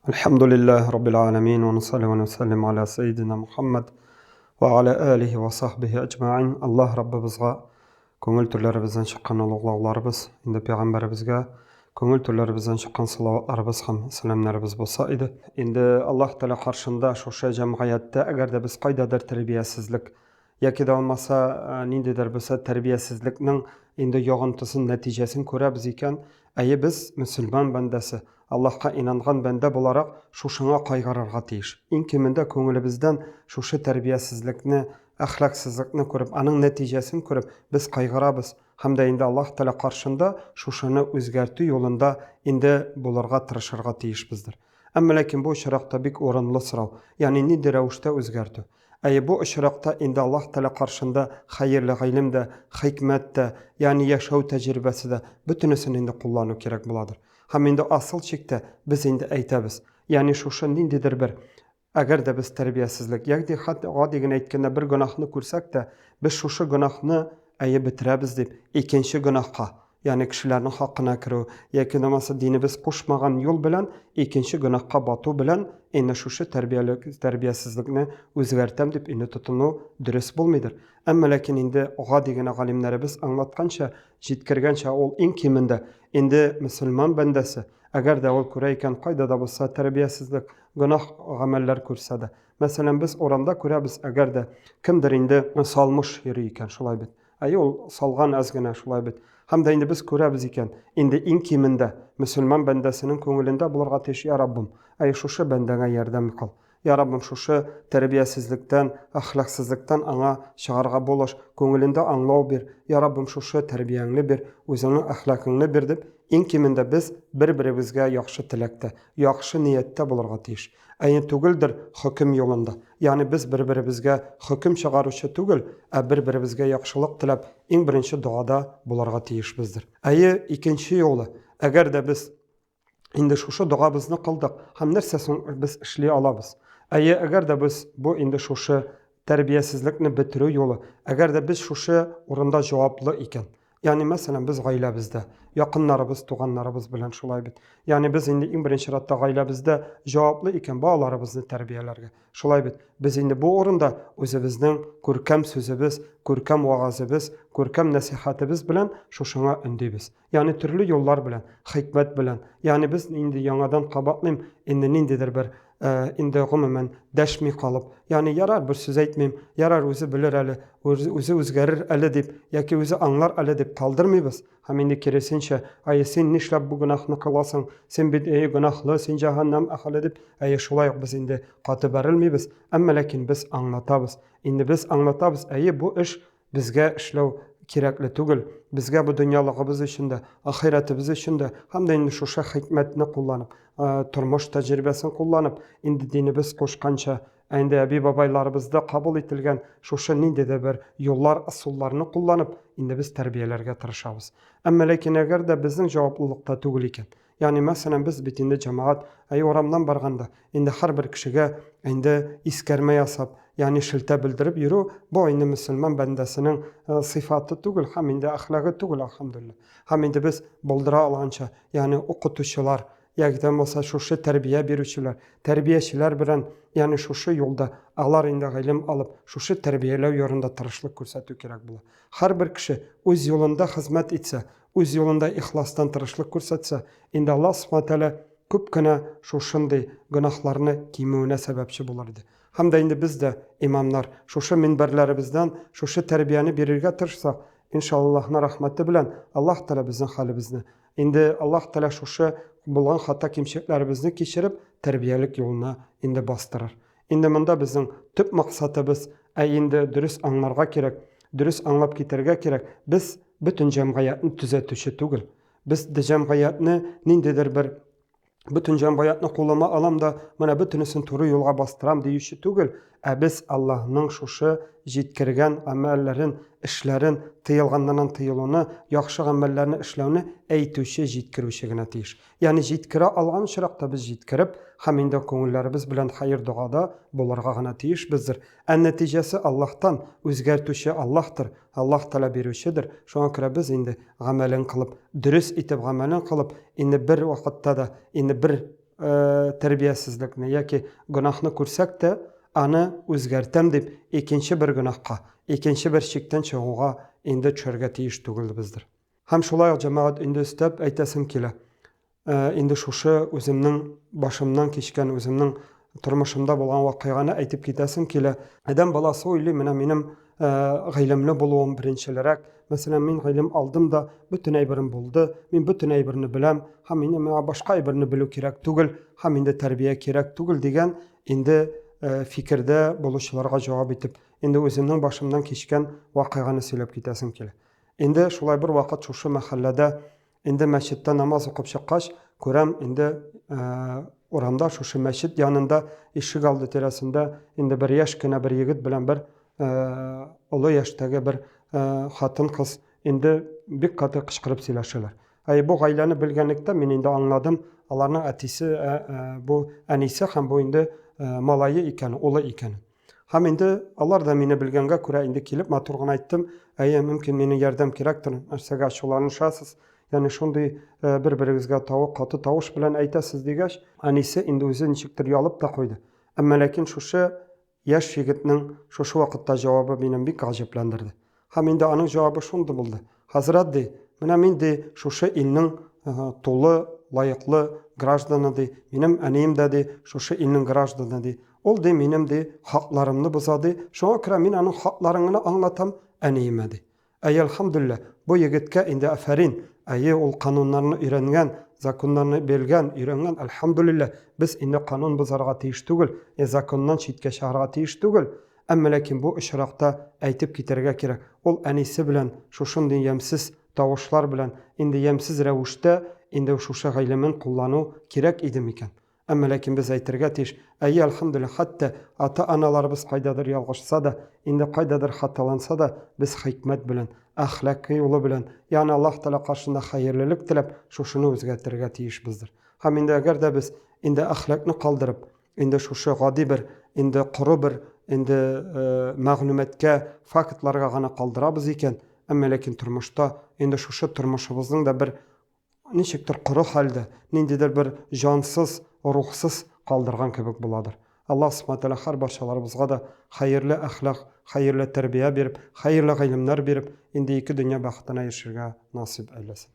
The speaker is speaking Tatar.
Әлхәмдүлилләһи раббил галәмин вә нусалли вә нусәллим аля сәйдина Мухаммад вә аля алихи вә сахбихи әҗмәин. Аллаһ Раббыбызга күңел түрләребездән чыккан олуглауларыбыз, инде пәйгамбәребезгә күңел түрләребездән чыккан салаватларыбыз һәм сәламнәребез булса иде. Инде Аллаһ Тәгалә каршында шушы җәмгыятьтә, әгәр дә без кайдадыр тәрбиясезлек яки дә булмаса ниндидер булса тәрбиясезлекнең инде йогынтысын, нәтиҗәсен күрәбез икән, әйе, без мөселман бәндәсе, Аллаһка инанган бәндә буларак шушыңа кайгырырга тиеш. Иң кимендә күңелебездән шушы тәрбиясезлекне, әхлаксызлыкны күреп, аның нәтиҗәсен күреп, без кайгырабыз һәм дә инде Аллаһ Тәгалә каршында шушыны үзгәртү юлында инде булырга тырышырга тиешбездер. Әмма ләкин бу очракта бик урынлы сорау, ягъни нинди рәвештә үзгәртү? Әйе, бу очракта инде Аллаһ Тәгалә каршында хәерле гыйлем дә, хикмәт тә, ягъни яшәү тәҗрибәсе дә, бөтенесен инде куллану кирәк буладыр. Һәм инде асыл чиктә без инде әйтәбез, ягъни шушы ниндидер бер, әгәр дә без тәрбиясезлек, ягъни хәтта гади генә әйткәндә бер гөнаһны күрсәк тә, без шушы гөнаһны, әйе, бетерәбез дип, икенче гөнаһка, ягъни кешеләрнең хакына керү яки булмаса динебез кушмаган юл белән икенче гөнаһка бату белән инде шушы тәрбиялек тәрбиясезлекне үзгәртәм дип инде тотыну дөрес булмыйдыр. Әмма ләкин инде гади генә галимнәребез аңлатканча, җиткергәнчә ул иң кимендә инде мөселман бәндәсе, әгәр дә ул күрә икән кайда да булса тәрбиясезлек, гөнаһ гамәлләр күрсә дә. Мәсәлән, без урамда күрәбез, әгәр дә кемдер инде салмыш йөри икән, шулай бит. Әйе, ул салган әз генә, шулай бит. Һәм дә инде без күрәбез икән, инде иң кимендә мөселман бәндәсенең күңелендә булырга тиеш, Я Раббым, әй, шушы бәндәңә ярдәм кыл. Я Раббым, шушы тәрбиясезлектән, әхлаксызлыктан аңа чыгарга булыш, күңелендә аңлау бир. Я Раббым, шушы тәрбияңне бир, үзеңнең әхлакыңны бир дип, иң кимендә без бер-беребезгә яхшы теләктә, яхшы нияттә булырга тиеш. Әйе, түгелдер хөкем юлында. Ягъни без бер-беребезгә хөкем чыгаручы түгел, ә бер-беребезгә яхшылык теләп, иң беренче догада булырга тиешбездер. Әйе, икенче юлы, әгәр дә без инде шушы догабызны кылдык, һәм нәрсә соң без эшли алабыз? Әйе, әгәр дә без бу инде шушы тәрбиясезлекне бетерү юлы, әгәр дә без шушы урында җаваплы икән, Ягъни, мәсәлән, без гаиләбездә, якыннарыбыз, туганнарыбыз белән шулай бит. Ягъни без инде иң беренче чиратта гаиләбездә җаваплы икән балаларыбызны тәрбияләргә. Шулай бит. Без инде бу урында үзебезнең күркәм сүзебез, күркәм вәгазебез, күркәм нәсихәтебез белән шушыңа өндибез. Ягъни төрле юллар белән, хикмәт белән. Ягъни без инде яңадан кабатлыйм, инде ниндидер бер инде гомумән дәшми калып, ягъни ярар, бер сүз әйтмим, ярар, үзе белер әле, үзе үзгәрер әле дип, яки үзе аңлар әле дип калдырмыйбыз. Һәм инде киресенчә, әйе, син нишләп бу гөнаһны кыласың, син бит, әйе, гөнаһлы, син җәһәннәм әһеле дип, әйе, шулай ук без инде каты бәрелмибез, әмма ләкин без аңлатабыз. Инде без аңлатабыз, әйе, бу эш Безгә эшләү кирәкле түгел, безгә бу дөньялыгыбыз өчен дә, ахирәтебез өчен дә һәм дә инде шушы хикмәтне кулланып, тормыш тәҗрибәсен кулланып, инде динебез кушканча, ә инде әби-бабайларыбызда кабул ителгән шушы нинди дә бер юллар, ысулларны кулланып, инде без тәрбияләргә тырышабыз. Әмма ләкин әгәр дә безнең җаваплылыкта түгел икән, Ягъни, мәсәлән, без бит инде җәмәгать, әй, урамнан барганда, инде һәрбер кешегә инде искәрмә ясап, ягъни шелтә белдереп йөрү, бу инде мөселман бәндәсенең сыйфаты түгел һәм инде әхлагы түгел, әлхәмдүлилләһ. Һәм инде без булдыра алганча, ягъни укытучылар, яки дә булмаса шушы тәрбия бирүчеләр, тәрбиячеләр белән, ягъни шушы юлда алар инде гыйлем алып, шушы тәрбияләү юлында тырышлык күрсәтү кирәк була. Һәрбер кеше үз юлында хезмәт итсә, үз юлында ихластан тырышлык күрсәтсә, инде Аллаһ Субхана Тәгалә күп кенә шушындый гөнаһларны кимүенә сәбәпче булыр иде. Һәм дә инде без дә, имамнар, шушы минбәрләребездән шушы тәрбияне бирергә тырышсак, иншалла Аллаһның рәхмәте белән Аллаһ Тәгалә безнең хәлебезне, инде Аллаһ Тәгалә шушы булган хата-кимчелекләребезне кичереп, тәрбиялек юлына инде бастырыр. Инде монда безнең төп максатыбыз, ә инде дөрес аңларга кирәк, дөрес аңлап китәргә кирәк, без бөтен җәмгыятьне төзәтүче түгел. Без җәмгыятьне ниндидер бер бөтен җәмгыятьне кулыма алам да, менә бөтенесен туры юлга бастырам диюче түгел, ә без Аллаһның шушы җиткергән гамәлләрен, эшләрен, тыелганнардан тыелуны, яхшы гамәлләрне эшләүне әйтүче, җиткерүче генә тиеш. Ягъни җиткерә алган очракта без җиткереп һәм инде күңелләребез белән хәер-догада булырга гына тиешбездер. Ә нәтиҗәсе Аллаһтан, үзгәртүче Аллаһтыр, Аллаһ Тәгалә бирүчедер. Шуңа күрә без инде гамәлен кылып, дөрес итеп гамәлен кылып, инде бер вакытта да, инде бер. тәрбиясезлекне яки гөнаһны күрсәк тә, аны үзгәртәм дип, икенче бер гөнаһка, икенче бер чиктән чыгуга инде төшәргә тиеш түгелбездер. Һәм шулай ук, җәмәгать, инде өстәп әйтәсем килә. Инде шушы үземнең башымнан кичкән, үземнең тормышымда булган вакыйганы әйтеп китәсем килә. Адәм баласы уйлый, менә минем гыйлемле булуым беренчелерәк. Мәсәлән, мин гыйлем алдым да, бөтен әйберем булды, мин бөтен әйберне беләм, һәм инде миңа башка әйберне белү кирәк түгел, һәм инде тәрбия кирәк түгел дигән инде фикердә булучыларга җавап итеп, инде үземнең башымнан кичкән вакыйганы сөйләп китәсем килә. Инде шулай бер вакыт шушы мәхәлләдә Инде мәчеттә намаз укып чыккач, күрәм, инде урамда шушы мәчет янында, ишек алды тирәсендә инде бер яшь кенә бер егет белән бер олы яшьтәге бер хатын-кыз инде бик каты кычкырып сөйләшәләр. Әй, бу гаиләне белгәнлектән мин инде аңладым, аларның әтисе, бу әнисе һәм бу инде малае икән, улы икән. Һәм инде алар да мине белгәнгә күрә инде килеп матур гына әйттем, әйе, мөмкин мине ярдәм кирәктер, нәрсәгә ачуланышасыз, ягъни шундый э, бер-берегезгә тавык каты тавыш белән әйтәсез дигәч, әнисе инде үзе ничектер ялып та куйды. Әмма ләкин шушы яшь егетнең шушы вакытта җавабы минем бик гаҗәпләндерде. Һәм инде аның җавабы шундый булды. Хәзрәт, ди, менә мин, ди, шушы илнең тулы, лаеклы гражданы, ди, минем әнием дә, ди, шушы илнең гражданы, ди. Ул, ди, минем, ди, хакларымны боза, ди, шуңа күрә мин аның хакларын гына аңлатам әниемә, ди. Әй, әлхәмдүлилләһ, бу егеткә инде афәрин, әйе, ул кануннарны өйрәнгән, законнарны белгән, өйрәнгән, әлхәмдүлилләһ, без инде канун бозарга тиеш түгел, законнан читкә чыгарга тиеш түгел. Әмма ләкин бу очракта әйтеп китәргә кирәк, ул әнисе белән шушындый ямьсез тавышлар белән, инде ямьсез рәвештә инде шушы гыйлемен куллану кирәк иде микән? Әмма ләкин без әйтергә тиеш, әйе, әлхәмдүлилләһ, хәтта ата-аналарыбыз кайдадыр ялгышса да, инде кайдадыр хаталанса да, без хикмәт белән, әхлакый юлы белән, ягъни Аллаһ Тәгалә каршында хәерлелек теләп, шушыны үзгәртергә тиешбездер. Һәм инде әгәр дә без инде әхлакны калдырып, Инде шушы гади бер, инде коры бер, инде мәгълүматка, фактларга гына калдырабыз икән, әмма ләкин тормышта инде шушы тормышыбызның да бер ничектер коры хәлдә, ниндидер бер җансыз, рухсыз калдырган кебек буладыр. Аллаһ Субхана Тәгалә һәр барчаларыбызга да хәерле әхлак, хәерле тәрбия биреп, хәерле гыйлемнәр биреп, инде ике дөнья бәхетенә ирешергә насыйп әйләсен.